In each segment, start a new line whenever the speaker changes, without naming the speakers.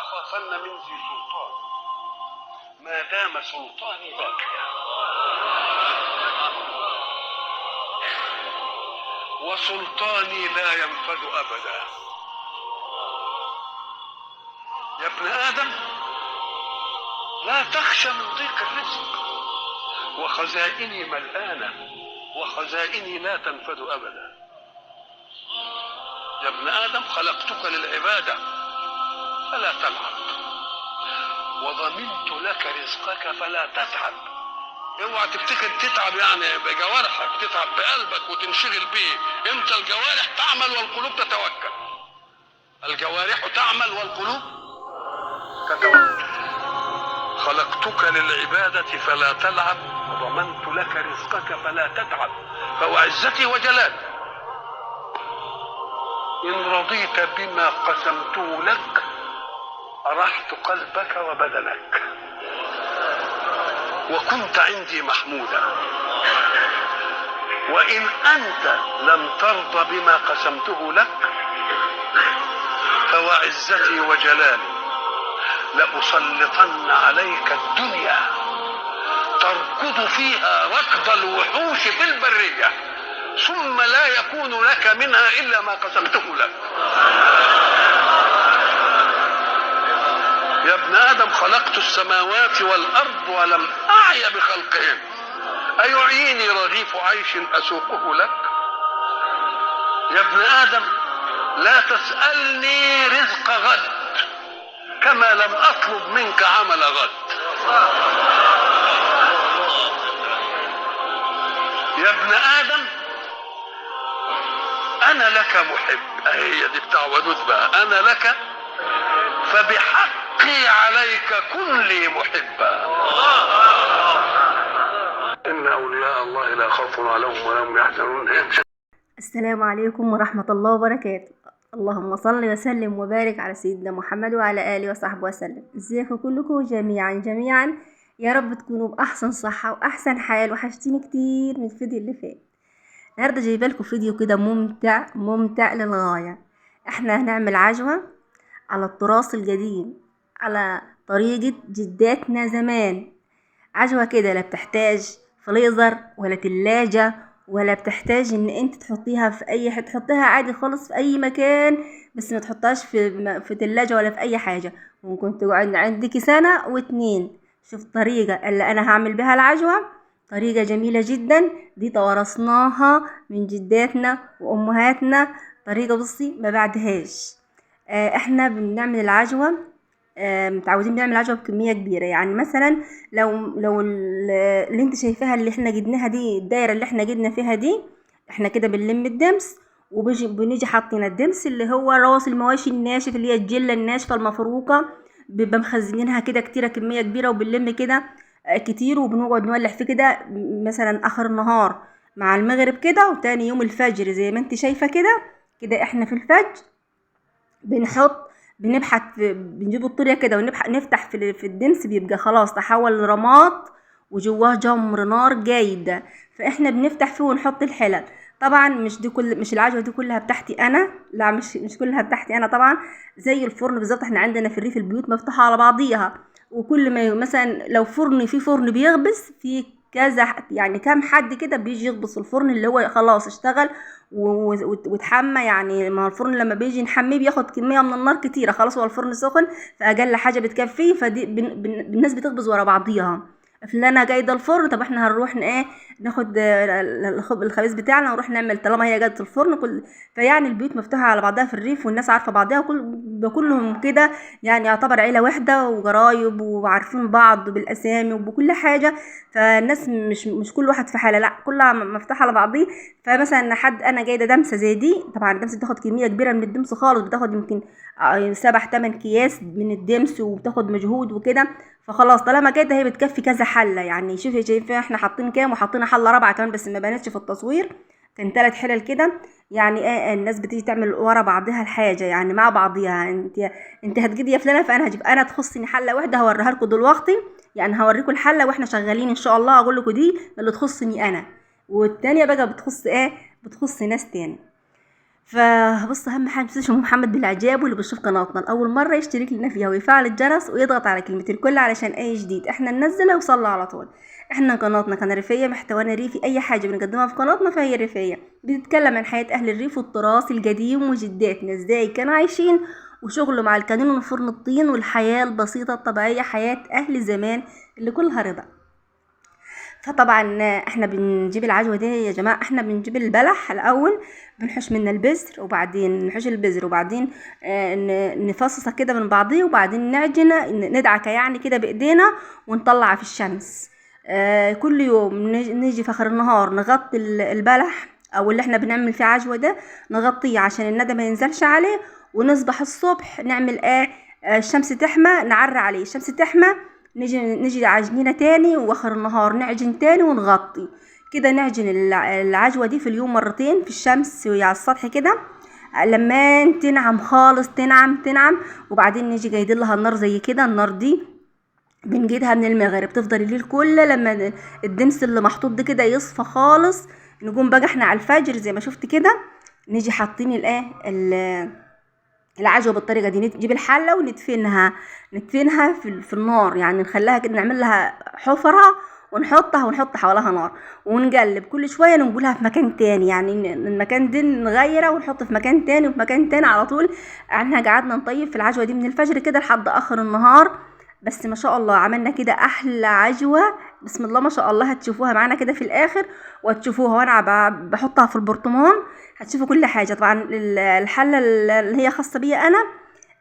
أخافن من ذي سلطان ما دام سلطاني باقيا، وسلطاني لا ينفد أبدا. يا ابن آدم لا تخشى من ضيق الرزق، وخزائني ملآنة وخزائني لا تنفد أبدا. يا ابن آدم خلقتك للعبادة فلا تلعب، وضمنت لك رزقك فلا تتعب. اوعى تفتكر تتعب يعني بجوارحك، تتعب بقلبك وتنشغل بيه. امتى الجوارح تعمل والقلوب تتوكل؟ الجوارح تعمل والقلوب تتوكل. خلقتك للعبادة فلا تلعب، وضمنت لك رزقك فلا تتعب، فوعزتي وجلالي إن رضيت بما قسمته لك أرحت قلبك وبدنك، وكنت عندي محمودا. وإن أنت لم ترض بما قسمته لك فوعزتي وجلالي لأسلطن عليك الدنيا تركض فيها ركض الوحوش في البرية، ثم لا يكون لك منها إلا ما قسمته لك. يا ابن آدم خلقت السماوات والأرض ولم أعي بخلقهن، أيعيني رغيف عيش أسوقه لك؟ يا ابن آدم لا تسألني رزق غد كما لم أطلب منك عمل غد. يا ابن آدم أنا لك محب، هي دي بتاع ودود بقى، أنا لك فبحقي عليك كن لي محبا. إن أولياء الله لا خوف عليهم ولا هم يحزنون.
السلام عليكم ورحمة الله وبركاته. اللهم صل وسلم وبارك على سيدنا محمد وعلى آله وصحبه وسلم. ازيكم كلكم جميعا جميعا، يا رب تكونوا بأحسن صحة وأحسن حال. وحشتيني كتير من الفيديو اللي فات. النهارده جايبه لكم فيديو كده ممتع ممتع للغاية. احنا هنعمل عجوه على التراث القديم، على طريقه جداتنا زمان. عجوه كده لا بتحتاج فريزر ولا تلاجة، ولا بتحتاج ان انت تحطيها في اي حتة، تحطيها عادي خالص في اي مكان، بس ما تحطهاش في تلاجة ولا في اي حاجة. ممكن تقعد عندك سنة واتنين. شوف الطريقة اللي انا هعمل بها العجوه، طريقة جميلة جدا، دي تورثناها من جداتنا وامهاتنا، طريقة بصي ما بعدهاش. احنا بنعمل العجوة، متعودين بنعمل عجوة بكمية كبيرة. يعني مثلا لو اللي انت شايفاها اللي احنا جبناها دي، الدايرة اللي احنا جبنا فيها دي، احنا كده بنلم الدمس وبنيجي حاطين الدمس اللي هو راس المواشي الناشف، اللي هي الجلة الناشفة المفروكة، بيبقى مخزنينها كده كتيرة، كمية كبيرة، وبنلم كده كتير، وبنقعد نولع فيه كده مثلا اخر النهار مع المغرب كده، وتاني يوم الفجر زي ما انت شايفه كده كده. احنا في الفجر بنحط بنبحث بنجيب الطريه كده ونفتح في الدمس، بيبقى خلاص تحول لرماد وجواه جمر نار جايده، فاحنا بنفتح فيه ونحط الحلل. طبعا مش دي كل مش العجوه دي كلها بتاعتي انا، لا مش كلها بتاعتي انا طبعا. زي الفرن بالظبط، احنا عندنا في الريف البيوت مفتوحة على بعضيها، وكل ما مثلا لو فرن في فرن بيخبز في كذا، يعني كام حد كده بيجي يخبز في الفرن اللي هو خلاص اشتغل واتحمى. يعني ما الفرن لما بيجي نحمية بياخد كمية من النار كتيرة، خلاص هو الفرن سخن فاقل حاجة بتكفيه. فدي الناس بتخبز ورا بعضيها. فلانه جايده الفرن، طب احنا هنروح ايه ناخد الخبيز بتاعنا ونروح نعمل طالما هي جايده الفرن كل. فيعني البيوت مفتوحة على بعضها في الريف، والناس عارفه بعضها، كلهم كده يعني يعتبر عيله واحدة وقرايب وعارفين بعض بالاسامي وبكل حاجة. فالناس مش كل واحد في حاله، لا كلها مفتوحة على بعضيه. فمثلا حد انا جايده دمسه زي دي، طبعا الدمسه بتاخد كمية كبيرة من الدمس خالص، بتاخد يمكن 7-8 اكياس من الدمس، وبتاخد مجهود وكده. فخلاص طالما كده هي بتكفي كذا حله. يعني شوفي شايفه احنا حاطين كام، وحاطين حله رابعه كمان بس ما بانتش في التصوير، كان 3 حلل كده. يعني ايه الناس بتيجي تعمل ورا بعضها الحاجة، يعني مع بعضيها. انت هتجيبي يا فلانه فانا هجيب، انا تخصني حله واحدة هوريها لكم دلوقتي، يعني هوريكم الحلة واحنا شغالين ان شاء الله، اقول لكم دي اللي تخصني انا، والتانية بقى بتخص ايه، بتخص ناس تاني. فبص، اهم حاجة متنساش ام محمد بالاعجاب، واللي بيشوف قناتنا لاول مرة يشترك لنا فيها ويفعل الجرس ويضغط على كلمة الكل علشان اي جديد احنا ننزله يوصل له على طول. احنا قناتنا قناة ريفيه، محتوانا ريفي، اي حاجة بنقدمها في قناتنا فهي ريفيه، بتتكلم عن حياة اهل الريف والتراث القديم وجداتنا ازاي كانوا عايشين، وشغله مع الكانون وفرن الطين، والحياة البسيطة الطبيعية، حياة اهل زمان اللي كلها رضا. فطبعا احنا بنجيب العجوه دي يا جماعة، احنا بنجيب البلح الاول، بنحش منه البذر، وبعدين نحش البذر، وبعدين نفصصه كده من بعضيه، وبعدين نعجنه، ندعكه يعني كده بايدينا، ونطلعه في الشمس. كل يوم نيجي في اخر النهار نغطي البلح او اللي احنا بنعمل فيه عجوه ده، نغطيه عشان الندى ما ينزلش عليه. ونصبح الصبح نعمل ايه؟ الشمس تحمى نعري عليه، الشمس تحمى نيجي عجنينه تاني، واخر النهار نعجن تاني ونغطي كده. نعجن العجوه دي في اليوم مرتين في الشمس وعلى السطح كده، لما تنعم خالص، تنعم تنعم. وبعدين نيجي جايدين لها النار زي كده، النار دي بنجيدها من المغرب، تفضل الليل كله لما الدمس اللي محطوط ده كده يصفى خالص. نقوم بقى احنا على الفجر زي ما شفت كده، نيجي حاطين الايه العجوه بالطريقة دي، نجيب الحلة وندفنها، ندفنها في النار، يعني نخليها كده، نعمل لها حفره ونحطها، ونحط حواليها نار، ونقلب كل شوية، ننقلها في مكان تاني، يعني المكان ده نغيره ونحط في مكان تاني وفي مكان تاني على طول. احنا قعدنا نطيب في العجوه دي من الفجر كده لحد اخر النهار، بس ما شاء الله عملنا كده احلى عجوه، بسم الله ما شاء الله. هتشوفوها معانا كده في الاخر، وهتشوفوها وانا بحطها في البرطمان، هتشوفوا كل حاجة. طبعا الحلة اللي هي خاصة بيا انا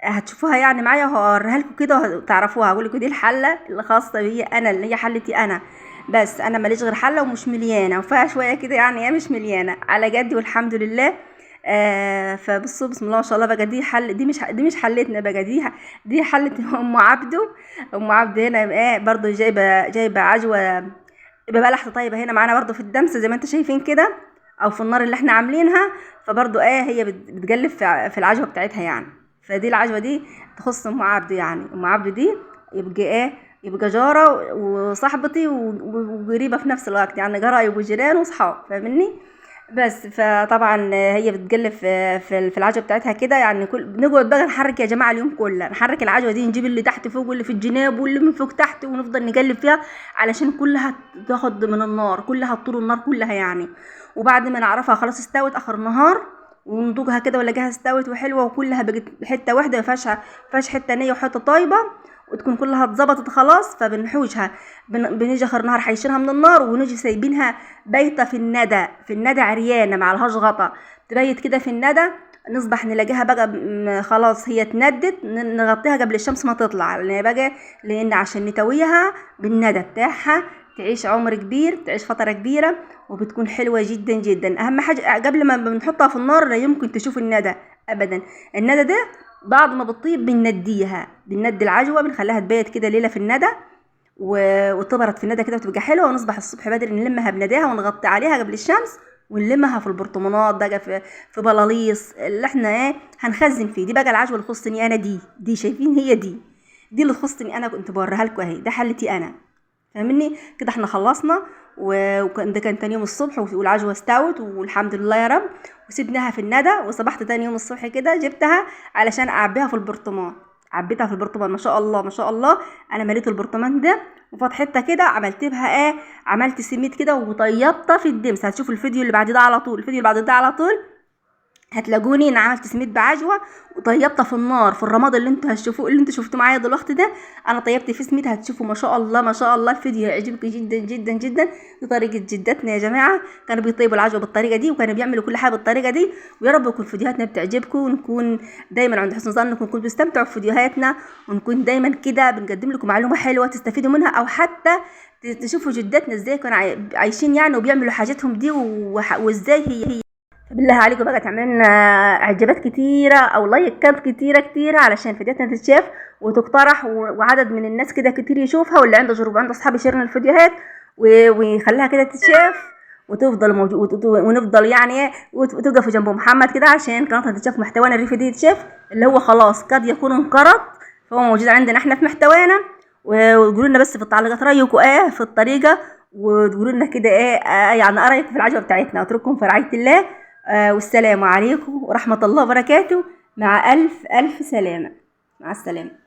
هتشوفوها يعني معايا، وهوريها لكم كده وتعرفوها، هقول لكم دي الحلة اللي خاصة بيا انا، اللي هي حلتي انا، بس انا ماليش غير حله ومش مليانة وفيها شوية كده، يعني هي مش مليانة على جدي والحمد لله. فبصوا بسم الله ما شاء الله بقى، دي حل، دي مش حلتنا بقى، دي حلة ام عبده. ام عبده هنا ايه برضو جايبه عجوه ببلح طيبة هنا معانا برضو في الدمسه زي ما انتم شايفين كده، او في النار اللي احنا عاملينها. فبرضو ايه هي بتقلب في العجوه بتاعتها يعني. فدي العجوه دي تخص ام عبده، يعني ام عبده دي يبقى ايه، يبقى جاره وصاحبتي وقريبه في نفس الوقت، يعني قرايب وجيران وصحاب، فاهمني؟ بس فطبعا هي بتقلب في العجوه بتاعتها كده، يعني كل بنقعد بقى نحرك يا جماعة اليوم كله، نحرك العجوه دي، نجيب اللي تحت فوق واللي في الجناب واللي من فوق تحت، ونفضل نقلب فيها علشان كلها تاخد من النار، كلها طول النار كلها يعني. وبعد ما نعرفها خلاص استوت اخر النهار، وندوقها كده ولا استوت وحلوه وكلها بقت حتة واحدة، ما فيهاش حتة نيه وحتة طيبة، وتكون كلها اتظبطت خلاص. فبنحوشها، بنيجي اخر النهار حيشينها من النار، ونيجي سايبينها بايته في الندى، في الندى عريانه ما عليهاش غطا، تبيت كده في الندى. نصبح نلاقيها بقى خلاص هي اتندت، نغطيها قبل الشمس ما تطلع، لان بقى لان عشان نتويها بالندى بتاعها تعيش عمر كبير، تعيش فترة كبيرة، وبتكون حلوة جدا جدا. اهم حاجة قبل ما بنحطها في النار لا يمكن تشوف الندى ابدا. الندى ده بعد ما بتطيب بنديها، بندي العجوه، بنخليها تبيت كده ليلة في الندى، وتبرد في الندى كده وتبقى حلوة. ونصبح الصبح بدري نلمها بنداها ونغطي عليها قبل الشمس، ونلمها في البرطمانات بقى، في بلاليص اللي احنا ايه هنخزن فيه. دي بقى العجوه اللي تخصني انا، دي شايفين هي دي اللي تخصني انا، كنت بوريها لكم اهي، ده حلتي انا، فاهمني كده؟ احنا خلصنا، وكان ده كان تاني يوم الصبح، والعجوه استوت والحمد لله يا رب، وسبناها في الندى. وصبحت تاني يوم الصبح كده جبتها علشان اعبيها في البرطمان، عبيتها في البرطمان ما شاء الله ما شاء الله. انا مليت البرطمان ده وفتحتها كده، عملت بها ايه، عملت سميد كده وطيبتها في الدمس. هتشوفوا الفيديو اللي بعد ده على طول، الفيديو اللي بعد ده على طول هتلاقوني انا عملت سميد بعجوه وطيبتها في النار في الرماد اللي انتوا هتشوفوه، اللي انتوا شفتوه معايا دلوقتي ده، انا طيبت فيه سميد. هتشوفوا ما شاء الله ما شاء الله، الفيديو هيعجبكم جدا جدا جدا. دي طريقه جدتنا يا جماعة، كانوا بيطيبوا العجوه بالطريقة دي، وكانوا بيعملوا كل حاجة بالطريقة دي. ويا رب يكون فيديوهاتنا بتعجبكم، ونكون دايما عند حسن ظنكم، ونكون بتستمتعوا بفيديوهاتنا، ونكون دايما كده بنقدم لكم معلومة حلوة تستفيدوا منها، او حتى تشوفوا جدتنا ازاي كانوا عايشين يعني وبيعملوا حاجاتهم دي، وازاي هي. بالله عليكم بقى تعملوا لنا اعجابات كتيرة او لايكات كتيرة كتيرة علشان فيديوهاتنا تتشاف وتقترح، وعدد من الناس كده كتير يشوفها، واللي عنده جروب عنده اصحاب يشيرنا الفيديوهات ويخليها كده تتشاف وتفضل موجود، ونفضل يعني وتقفوا جنب محمد كده عشان قناتنا تتشاف، محتوانا الريفي دي يتشاف، اللي هو خلاص قد يكون انقرض، فهو موجود عندنا احنا في محتوانا. وقولوا لنا بس في التعليقات رايكم ايه في الطريقة، وتقولوا لنا كده ايه يعني رايكم في العجوه بتاعتنا. اترككم في رعاية الله، والسلام عليكم ورحمة الله وبركاته. مع ألف ألف سلامة. مع السلامة.